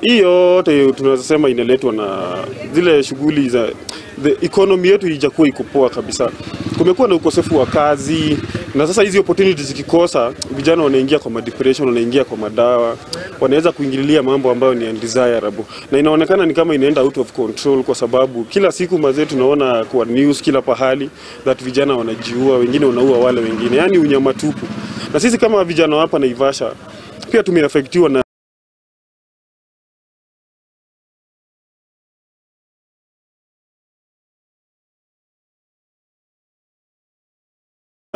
Hii yote tunaweza sema inaletwa na zile shughuli za the economy yetu ijakuwa iko poa kabisa. Kumekuwa na ukosefu wa kazi, na sasa hizi opportunities zikikosa, vijana wanaingia kwa depression, wanaingia kwa madawa, wanaweza kuingililia mambo ambayo ni undesirable. Na inaonekana ni kama inaenda out of control, kwa sababu kila siku mazee tunaona kwa news kila pahali that vijana wanajiua, wengine wanaua wale wengine, yani unyama tupu. Na sisi kama vijana hapa Naivasha pia tumeaffectiwa na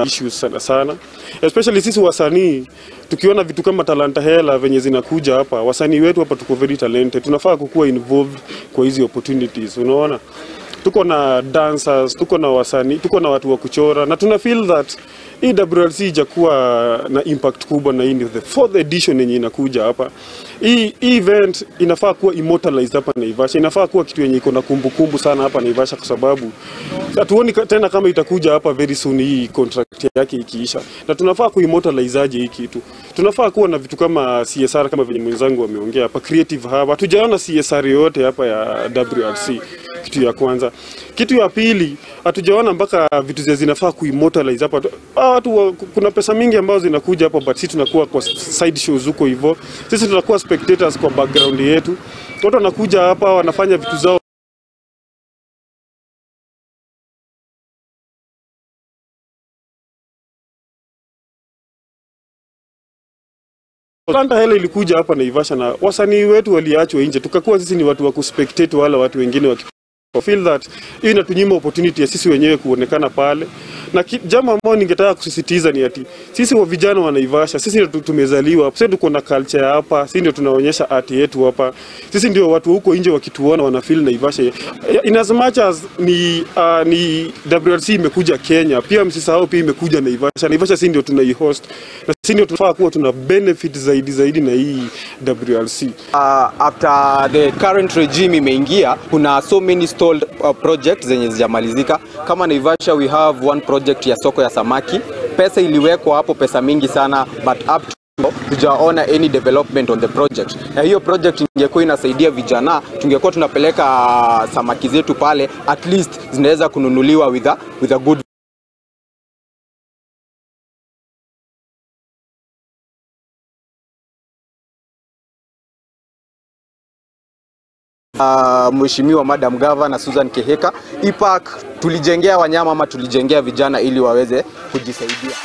issues sana sana, especially sisi wasanii tukiona vitu kama Talanta Hela venye zinakuja hapa, wasanii wetu hapa tuko very talented, tunafaa kukuwa involved kwa hizi opportunities. Unaona, tuko na dancers, tuko na wasanii, tuko na watu wa kuchora, na tuna feel that hii WRC ijakuwa na impact kubwa, na hii ni the fourth edition yenye inakuja hapa. Hii event inafaa kuwa immortalized hapa Naivasha, inafaa kuwa kitu yenye iko na kumbukumbu sana hapa Naivasha, kwa sababu hatuoni tena kama itakuja hapa very soon hii contract yake ikiisha. Na tunafaa kuimmortalize aje hii kitu? Tunafaa kuwa na vitu kama CSR, kama venye mwenzangu ameongea hapa, creative hub. Hatujaona CSR yote hapa ya WRC, kitu ya kwanza. Kitu ya pili, hatujaona mpaka vitu zinafaa kuimmortalize hapa. Watu kuna pesa mingi ambazo zinakuja hapa, but sisi tunakuwa kwa side shows huko hivyo. Sisi tunakuwa spectators kwa background yetu. Watu wanakuja hapa wanafanya vitu zao. Talanta Hela ilikuja hapa Naivasha na wasanii wetu waliachwa nje. Tukakuwa sisi ni watu wa kuspectate wala watu wengine wa feel that hii inatunyima opportunity ya sisi wenyewe kuonekana pale. Na jambo ambalo ningetaka kusisitiza ni ati sisi wa vijana wa Naivasha, sisi ndio tumezaliwa, sisi tuko na culture hapa, sisi ndio tunaonyesha art yetu hapa. Sisi ndio watu huko nje wakituona wana feel Naivasha. In as much as ni WRC imekuja Kenya, pia msisahau pia imekuja Naivasha. Naivasha sisi ndio tunaihost, na sisi ndio tunafaa kuwa tuna benefit zaidi zaidi na hii WRC. After the current regime imeingia, kuna so many stalled projects zenye zijamalizika. Kama Naivasha we have one project ya soko ya samaki. Pesa iliwekwa hapo, pesa mingi sana, but up to tujaona any development on the project. Na hiyo project ingekuwa inasaidia vijana, tungekuwa tunapeleka samaki zetu pale, at least zinaweza kununuliwa with a good Mheshimiwa Madam Governor Susan Kihika. Hii park tulijengea wanyama ama tulijengea vijana ili waweze kujisaidia.